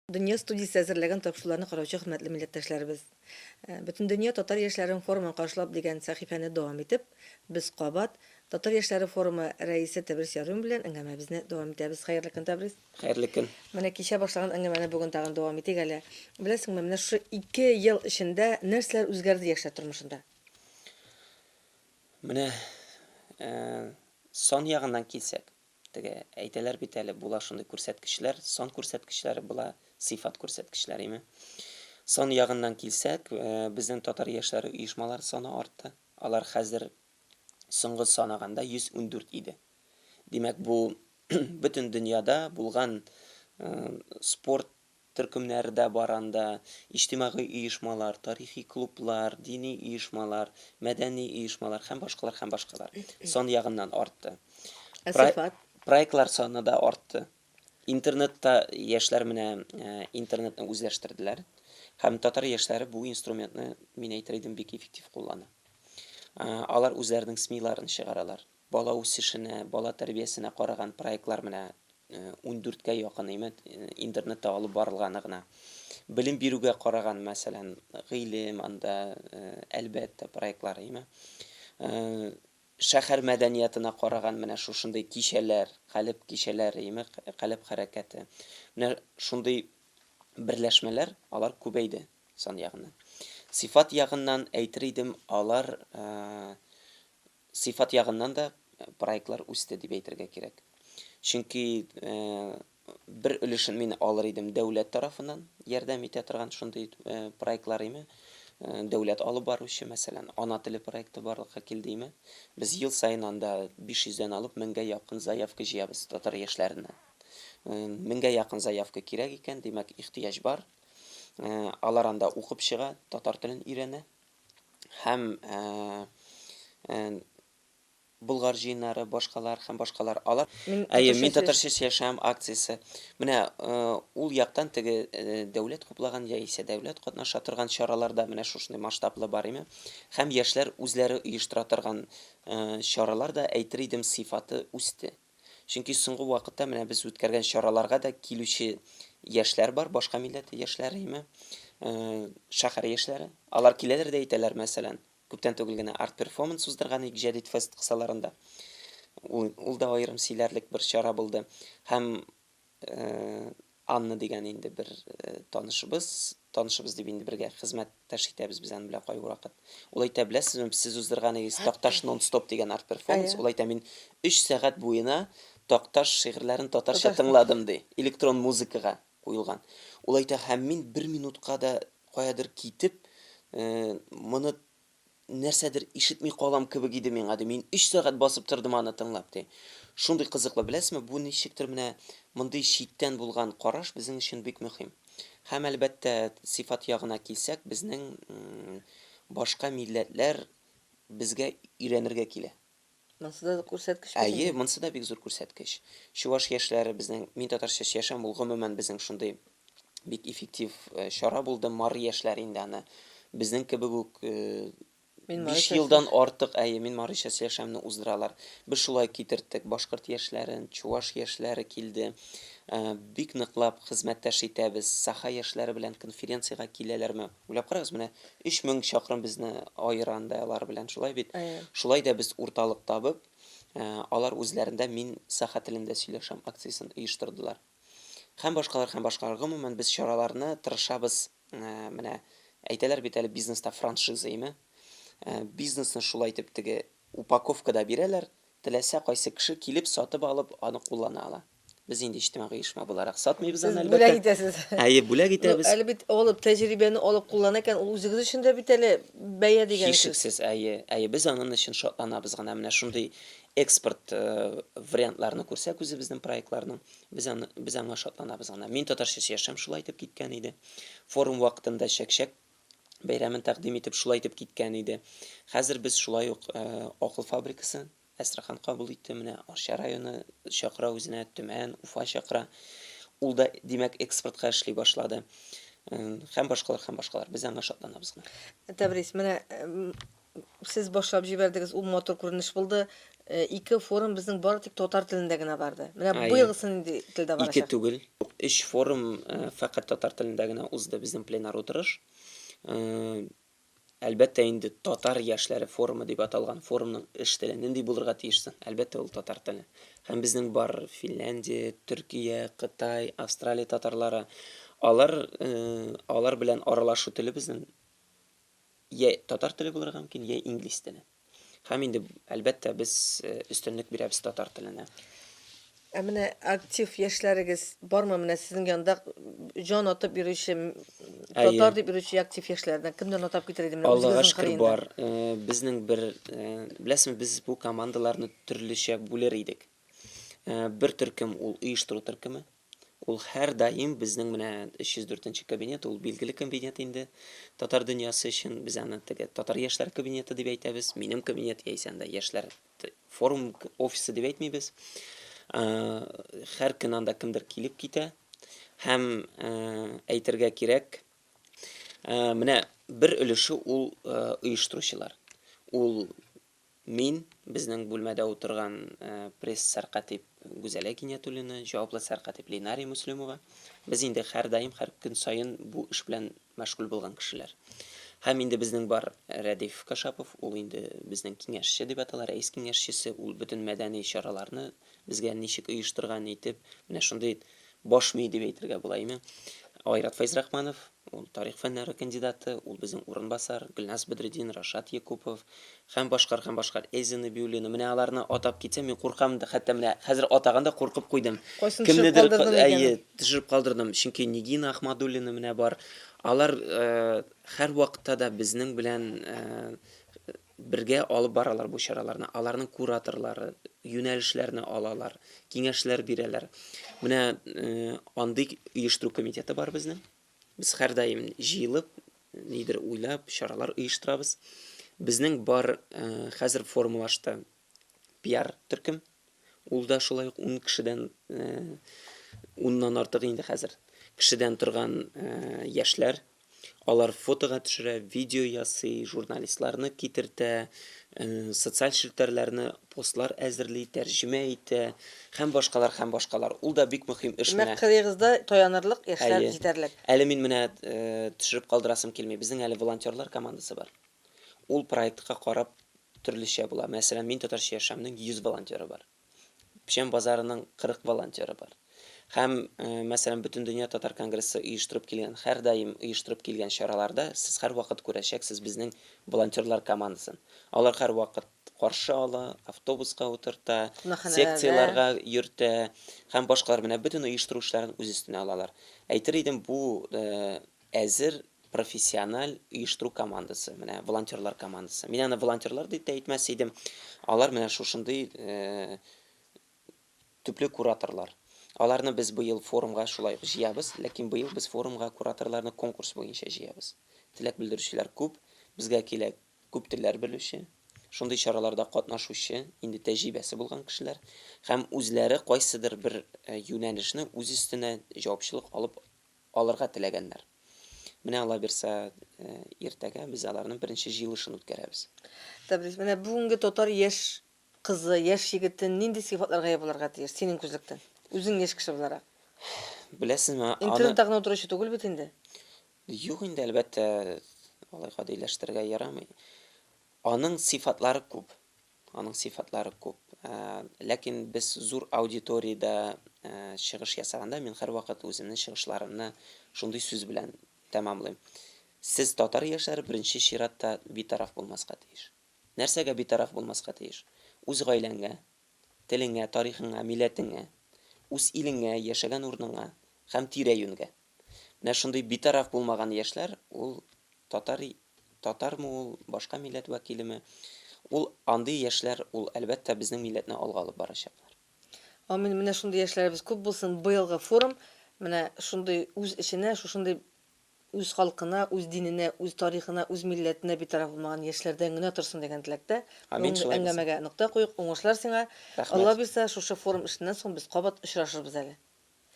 Дөнья студиясе әзерләгән тапшыруларны караучы хөрмәтле милләттәшләребез! Бөтендөнья татар яшьләрен форумын каршылап дигән сәхифәне дәвам итеп, без кабат Татар яшьләре форумы рәисе Тәбрис Яруллин белән әңгәмәбезне дәвам итәбез. Хәерле көн, Тәбрис! Хәерле көн! Менә кичә башлаган әңгәмәне бүген тагын дәвам итик әле. Беләсеңме, менә шушы ике ел эчендә нәрсәләр үзгәрде яшьләр тормышында? Менә сан ягыннан килсәк, Теге әйтәләр бит әле, була шундый күрсәткечләр, сан күрсәткечләре була, сыйфат күрсәткечләре, име. Сан ягыннан килсәк, безнең татар яшьләре оешмалары саны артты. Алар хәзер соңгы санаганда 114 иде. Димәк, бу бөтен дөньяда булган спорт Төркемнәр дә бар анда, иҗтимагый оешмалар, тарихи клублар, дини оешмалар, мәдәни оешмалар һәм башкалар, һәм башкалар. Сан ягыннан артты. Ә сыйфат? Проектлар саны да артты. Интернетта яшьләр менә интернетны үзләштерделәр. Һәм татар яшьләре бу инструментны, мин әйтер идем, бик эффектив куллана. Алар үзләренең СМИларын чыгаралар. Бала үсешенә, бала тәрбиясенә караган проектлар менә ундүрткә якын име, интернетта алып барылганы гына. Белем бирүгә караган, мәсәлән, Гыйлем анда, әлбәттә, проектлары име. Шәһәр мәдәниятына караган менә шушындый кичәләр, Калеб кичәләре име, Калеб хәрәкәте. Менә шундый берләшмәләр, алар күбәйде сан ягыннан. Сыйфат ягыннан әйтер идем, алар Сыйфат ягыннан да проектлар үсте дип әйтергә кирәк. Чөнки бер өлешен мин алыр идем дәүләт тарафыннан ярдәм итә торган шундый проектлар име. Дәүләт алып баручы, мәсәлән, Ана теле проекты барлыкка килде име. Без ел саен анда 500 дән алып 1000гә якын заявка җыябыз татар яшьләреннән. 1000гә якын заявка кирәк икән, димәк, ихтыяҗ бар. Алар анда укып чыга, татар телен өйрәнә. Һәм Болгар җыеннары, башкалар һәм башкалар. Алар Мин Әйе, татарча мин татарча сөйләшәм. сөйләшәм акциясе. Менә ул яктан теге дәүләт хуплаган яисә дәүләт катнаша торган чаралар да менә шушындый масштаблы бар име. Һәм яшьләр үзләре оештыра торган чаралар да, әйтер идем, сыйфаты үсте. Чөнки соңгы вакытта менә без үткәргән чараларга да килүче яшьләр бар, башка милләт яшьләре, име, шәһәр яшьләре. Алар киләләр дә әйтәләр, мәсәлән, күптән түгел генә арт-перформанс уздырган идек Җәдит фест кысаларында. Ул, ул да аерым сөйләрлек бер чара булды. Һәм Анна дигән инде бер танышыбыз, танышыбыз дип инде бергә хезмәттәш итәбез без аның белән кайвакыт. Ул әйтә, беләсезме, сез уздырган идегез Такташ нон-стоп дигән арт-перформанс. Ул әйтә, мин өч сәгать буена Такташ шигырьләрен татарча тыңладым, ди, электрон музыкага куелган. Ул әйтә, һәм мин бер минутка да каядыр китеп, моны нәрсәдер ишетми калам кебек иде миңа, ди. Мин өч сәгать басып тордым аны тыңлап, ди. Шундый кызыклы, беләсезме, бу ничектер менә мондый читтән булган караш безнең өчен бик мөһим. Һәм, әлбәттә, сыйфат ягына килсәк, безнең башка милләтләр безгә өйрәнергә килә. Монысы да күрсәткеч бит Әйе, инде. монысы да бик зур күрсәткеч. Чуваш яшьләре безнең Мин татарча сөйләшәм, ул гомумән безнең шундый бик эффектив чара булды. Мари яшьләре инде аны безнең кебек үк Мин 5 марича елдан сөйләшәм. артык, әйе, мин марича сөйләшәмне уздыралар. Без шулай китерттек башкорт яшьләрен, чуваш яшьләре килде. Бик ныклап хезмәттәш итәбез. Саха яшьләре белән конференциягә киләләрме? Уйлап карагыз, менә 3000 чакрым безне аера анда алар белән, шулай бит? Әйе. Шулай да без урталык табып, алар үзләрендә Мин саха телендә сөйләшәм акциясен оештырдылар. Һәм башкалар, һәм башкалар. Гомумән, без чараларны тырышабыз, менә әйтәләр бит әле бизнеста франшиза, име? Бизнесны шулай итеп теге упаковкада бирәләр, теләсә кайсы кеше килеп сатып алып аны куллана ала. Без инде иҗтимагый оешма буларак сатмыйбыз Сез аны, бүләк әлбәттә. итәсез. Әйе, бүләк Ну, итәбез. әле бит алып, тәҗрибәне алып куллана икән, ул үзегез өчен дә бит әле бәя дигән сүз. Һичшиксез, әйе. Әйе, без аның өчен шатланабыз гына. Менә шундый экспорт вариантларны күрсәк үзебезнең проектларның, без аны, без аңа шатланабыз гына. Мин татарча сөйләшәм шулай итеп киткән иде. Форум вакытында чәкчәк бәйрәмен тәкъдим итеп шулай итеп киткән иде. Хәзер без шулай ук Акыл фабрикасы Әстерхан кабул итте, менә Арча районы чакыра үзенә, Төмән, Уфа чакыра. Ул да, димәк, экспортка эшли башлады. Һәм башкалар, һәм башкалар. Без аңа шатланабыз гына. Тәбрис, менә сез башлап җибәрдегез, ул матур күренеш булды. Ике форум безнең бары тик татар телендә генә барды. Менә Әйе. быелгысы нинди телдә Ике барачак? түгел, өч форум фәкать татар телендә генә узды безнең пленар утырыш. Әлбәттә инде, Татар яшьләре форумы дип аталган форумның эш теле нинди булырга тиеш соң? Әлбәттә, ул татар теле. Һәм безнең бар Финляндия, Төркия, Кытай, Австралия татарлары. Алар, алар белән аралашу теле безнең йә татар теле булырга мөмкин, йә инглиз теле. Һәм инде, әлбәттә, без өстенлек бирәбез татар теленә. Ә менә актив яшьләрегез бармы? Менә сезнең янда җан атып йөрүче, татар дип йөрүче актив яшьләрдән кемнәрне атап китер идең? Менә Аллага үзегезнең шөкер, кырыенда. бар. Безнең бер, беләсезме, без бу командаларны төрлечә бүлер идек. Бер төркем ул оештыру төркеме. Ул һәрдаим безнең менә 304 нче кабинет, ул билгеле кабинет инде татар дөньясы өчен. Без аны теге татар яшьләр кабинеты дип әйтәбез. Минем кабинет яисә анда яшьләр форум офисы дип әйтмибез. Һәр көн анда кемдер килеп китә. Һәм әйтергә кирәк, менә бер өлеше ул оештыручылар. Ул Мин, безнең бүлмәдә утырган пресс-сәркатип Гүзәлә Гиниятуллина, җаваплы сәркатип Ленария Мөслимова, без инде һәрдаим, һәр көн саен бу эш белән мәшгуль булган кешеләр. Һәм инде безнең бар Рәдиф Кашапов, ул инде безнең киңәшче дип атала, рәис киңәшчесе, ул бөтен мәдәни чараларны безгә ничек оештырган итеп, менә шундый баш мие дип әйтергә була, әйме. Айрат Фәйзрахманов, Ул тарих фәннәре кандидаты, ул безнең урынбасар, Гөлназ Бәдретдин, Рашат Якупов һәм башкалар, һәм башкалар, Эльза Нәбиуллина. Менә аларны атап китсәм, мин куркам да, хәтта менә хәзер атаганда куркып куйдым. Кайсын төшереп Кемнедер, калдырдым икән? әйе, төшереп калдырдым. Чөнки Нигина Ахмадуллина менә бар. Алар һәрвакытта да безнең белән бергә алып баралар бу чараларны. Аларның кураторлары, юнәлешләрне алалар, киңәшләр бирәләр. Менә андый оештыру комитеты бар безнең. Без һәрдаим җыелып, нидер уйлап, чаралар оештырабыз. Безнең бар хәзер формалашты пиар төркем. Ул да шулай ук 10 кешедән, уннан артык инде хәзер кешедән торган яшьләр. Алар фотога төшерә, видео ясый, журналистларны китертә, социаль челтәрләрне постлар әзерли, тәрҗемә итә һәм башкалар, һәм башкалар. Ул да бик мөһим эш Димәк, менә. кырыегызда таянырлык яшьләр Әйе. җитәрлек. Әле мин менә төшереп калдырасым килми. Безнең әле волонтерлар командасы бар. Ул проектка карап төрлечә була. Мәсәлән, Мин татарча яшәмнең 100 волонтеры бар. Печән базарының 40 волонтеры бар. Һәм, мәсәлән, Бөтендөнья татар конгрессы оештырып килгән, һәрдаим оештырып килгән чараларда сез һәрвакыт күрәчәксез безнең волонтерлар командасын. Алар һәрвакыт каршы ала, автобуска утырта, Кунакханәләрдә. секцияләргә йөртә һәм башкалар. Менә бөтен оештыру эшләрен үз өстенә алалар. Әйтер идем, бу әзер профессиональ оештыру командасы, менә волонтерлар командасы. Мин аны волонтерлар дип тә әйтмәс идем. Алар менә шушындый э, төпле кураторлар. Аларны без быел форумга шулай ук җыябыз, ләкин быел без форумга кураторларны конкурс буенча җыябыз. Теләк белдерүчеләр күп, безгә килә күп телләр белүче, шундый чараларда катнашучы, инде тәҗрибәсе булган кешеләр һәм үзләре кайсыдыр бер э, юнәлешне үз өстенә җавапчылык алып алырга теләгәннәр. Менә Алла бирса, иртәгә без аларның беренче җыелышын үткәрәбез. Тәбрис, менә бүгенге татар яшь кызы, яшь егете нинди сыйфатларга ия булырга тиеш, синең күзлектән? Үзең яшь кеше буларак. Беләсезме, аны... Интернетта гына утыручы түгел бит инде. Юк инде, әлбәттә, алай гадиләштерергә ярамый. Аның сыйфатлары күп. Аның сыйфатлары күп. Ләкин без зур аудиториядә чыгыш ясаганда, мин һәрвакыт үземнең чыгышларымны шундый сүз белән тәмамлыйм. Сез, татар яшьләре, беренче чиратта битараф булмаска тиеш. Нәрсәгә битараф булмаска тиеш? Үз гаиләңә, телеңә, тарихыңа, милләтеңә, үз илеңә, яшәгән урыныңа һәм тирә-юньгә. Менә шундый битараф булмаган яшьләр, ул татар, татармы ул, башка милләт вәкилеме, ул андый яшьләр, ул, әлбәттә, безнең милләтне алга алып барачаклар. Амин, менә шундый яшьләребез күп булсын. Быелгы форум менә шундый үз эченә шушындый үз халкына, үз диненә, үз тарихына, үз милләтенә битараф булмаган яшьләрдән генә торсын дигән теләктә, Амин, бүгенге шулай булсын. әңгәмәгә нокта куйыйк. Уңышлар сиңа. Рәхмәт. Алла бирса, шушы форум эшеннән соң без кабат очрашырбыз әле.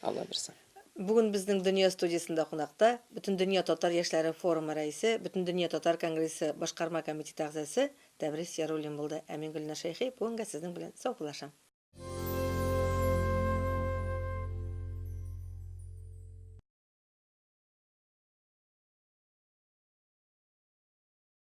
Алла бирса. Бүген безнең Дөнья студиясендә кунакта Бөтендөнья татар яшьләре форумы рәисе, Бөтендөнья татар конгрессы башкарма комитеты әгъзасы Тәбрис Яруллин булды. Ә мин Гөлнар Шәйхи бүгенгә сезнең белән саубуллашам.